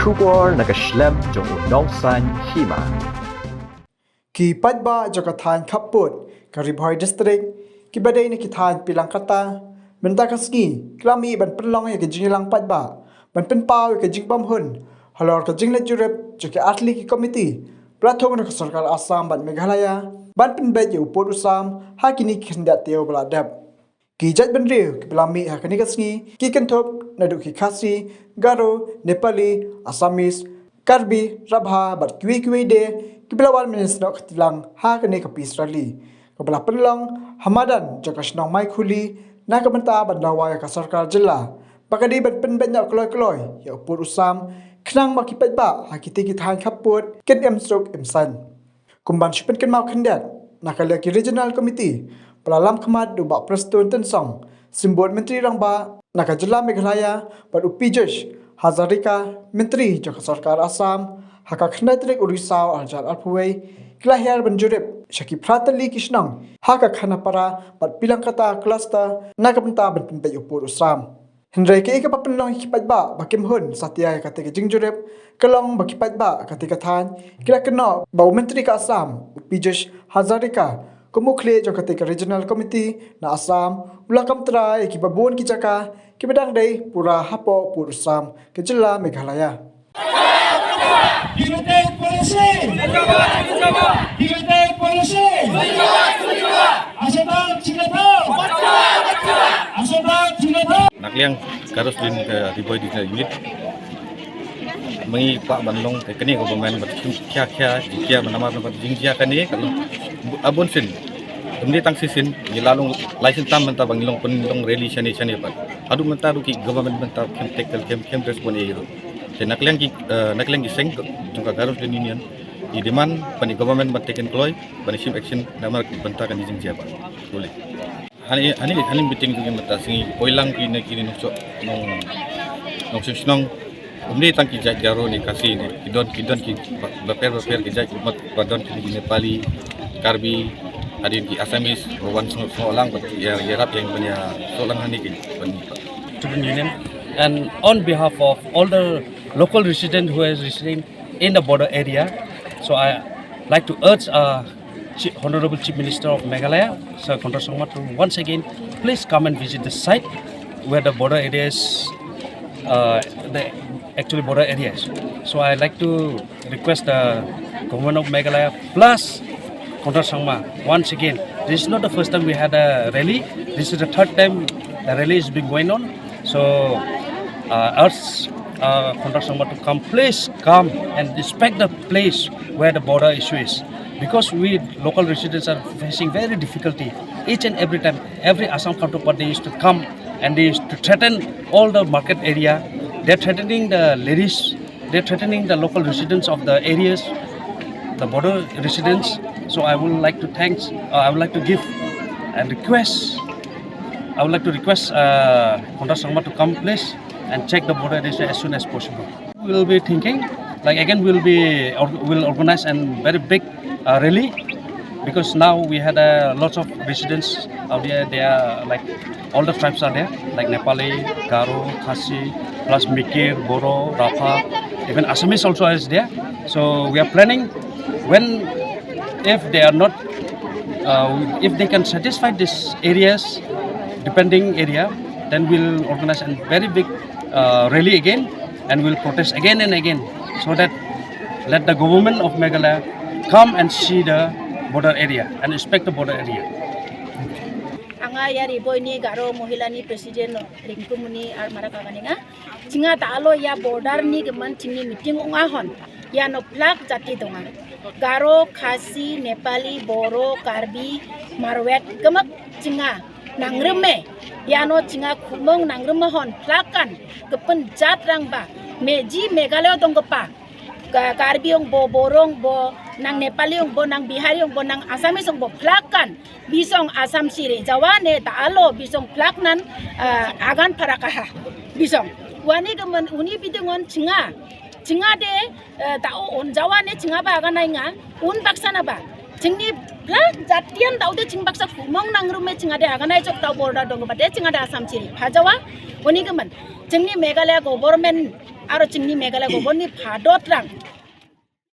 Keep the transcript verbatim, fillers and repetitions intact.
Khubor na ka shlem jong u nongsan hima. Ki paidbah jong ka thaiñ Khappud, ka Ri Bhoi District, kiba dei na ki thaiñ Pilangkata, mynta ka sngi ki la mih ban pynlong ïa ka jingïalang paidbah ban pynpaw ïa ka jingbymhun halor ka jingleit jurip jong ki artylli ki komiti ba la thung na ka sorkar Assam bad Meghalaya ban pynbeit ïa u pud u sam ha kine ki khyndiat taïew ba la dep. Ki jaitbynriew kiba la mih ha kane ka sngi ki kynthup naduh ki Khasi, Garo, Nepali, Assamese, Karbi, Rabha bad kiwei kiwei de kiba la wan mynhynnin snoh ktilang ha kane ka peace rally kaba la pynlong ha madan jong ka shnong Maikhuli na ka bynta ban dawa ïa ka sorkar jylla ba ka dei ban pynbeit noh kloi kloi ïa u pud u sam khnang ba ki paidbah ha kitei ki thaiñ Khappud kin im suk im saiñ. Kum ban shu pynkynmaw khyndiat na ka liang ki Regional Committee ba la lam khmat da u Bah Prestone Tynsong, Symbud Myntri Rangbah na ka jylla Meghalaya, bad u Piyush Hazarika, Myntri jong ka sorkar Assam, ha ka khyndai tarik u Risaw arhajar arphew wei, ki la hiar ban jurip sha ki phra tylli ki shnong ha ka Khanapara bad Pilangkata cluster na ka bynta ban pynbeit u pud u sam. Hynrei kaei kaba pynlong ïa ki paidbah ba kim hun satia ïa katei ka jingjurip ka long ba ki paidbah katei ka thaiñ ki la kynnoh ba u Myntri ka Assam, u Piyush Hazarika, kum u khlieh jong katei ka Regional Committee na Assam, u la kam trai ïa kiba bun ki jaka kiba dang dei pura hapoh pud u sam ka jylla Meghalaya. United policy! United policy! Asatang Singapore! Asatang Singapore! Na ka liang ka Roslyn ka Ri Bhoi District Unit. Mynta pat ban long ka kane ka government ba khia khia khia ba namar namar jingjia kane ka long abun sien. Tumne tang shisien ngi la long lai sien tam mynta ba ngi long pynlong rally shane shane pat. Haduh mynta ruh ki government mynta khlem tackle khlem khlem respond ei ruh. Te na ka liang ki, eh, na ka liang ki seng jong ka Garo Student Union, i demand ban i government ban taken kloi ban i shim action namar ki bynta kane jingjia pat. Boleh. Hani hani hani meeting jong ngi mynta sngi, poi lang kine kine nongshong nong nongshong shnong. Kumne tang ki jait Garo ne Khasi ne ki don ki don ki ba- bapher bapher ki jait, mat ba don kine ki Nepali, Karbi, hadien ki Assamese, ba wan sngewlang ba ïa ïarap ïa ban ïasngewlang hani ki ban Student Union. And on behalf of all the local residents who are residing in the border area, so I like to urge, uh, Chief, Honorable Chief Minister of Meghalaya, Sir Conrad Sangma, to once again please come and visit the site where the border areas, uh, the actually border areas. So I like to request the government of Meghalaya plus Conrad Sangma once again. This is not the first time we had a rally. This is the third time the rally is been going on. So, uh, urge, uh, Conrad Sangma to come, please come and inspect the place where the border issue is. Because we local residents are facing very difficulty. Each and every time, every Assam counterpart, they used to come and they used to threaten all the market area. They're threatening the ladies. They're threatening the local residents of the areas, the border residents. So I would like to thanks, uh, I would like to give and request, I would like to request, uh, Conrad Sangma to come please and check the border area as soon as possible. We'll be thinking, like, again, we'll be or- we'll organize a very big, uh, rally, because now we had a lots of residents out there. They are like all the tribes are there, like Nepali, Garo, Khasi, plus Mikir, Boro, Rapha, even Assamese also is there. So we are planning when, if they are not, uh, if they can satisfy these areas, depending area, then we'll organize a very big, uh, rally again, and we'll protest again and again, so that let the government of Meghalaya come and see the border area and inspect the border area. Anga ïa Ri Bhoi ni Garo Mohila ni President Ringkumuni ar Maraka Ganinga. Chinga ta alo ïa border ni keman chini meeting unga hon. Ïa no plak jati donga. Garo, Khasi, Nepali, Boro, Karbi, Marwet, kemak chinga. Nang reme. Ïa no chinga khumong nang reme hon. Plakan. Kepen jat rang ba. Meji Meghalaya dong kepa. Ka Karbi ong bo, Boro ong bo, nang Nepali ong bo, nang Bihari ong bo, nang Assamese ong bo, plakan. Bisong Assam siri, jawa ne ta alo, bisong plak nan, eh, agan parakaha. Bisong. Wani kemen, uni bidingon chinga. Chinga de, eh, ta o un jawa ne chinga ba agan ai nga, un baksa na ba. Chingni Bla jatian tau de ching baksa kumong nang rume ching ade aganai chok tau border dong bade ching ade Assam chiri. Phajawa, oni kemen. Chingni Meghalaya government, aro chingni Meghalaya government ni phadot rang.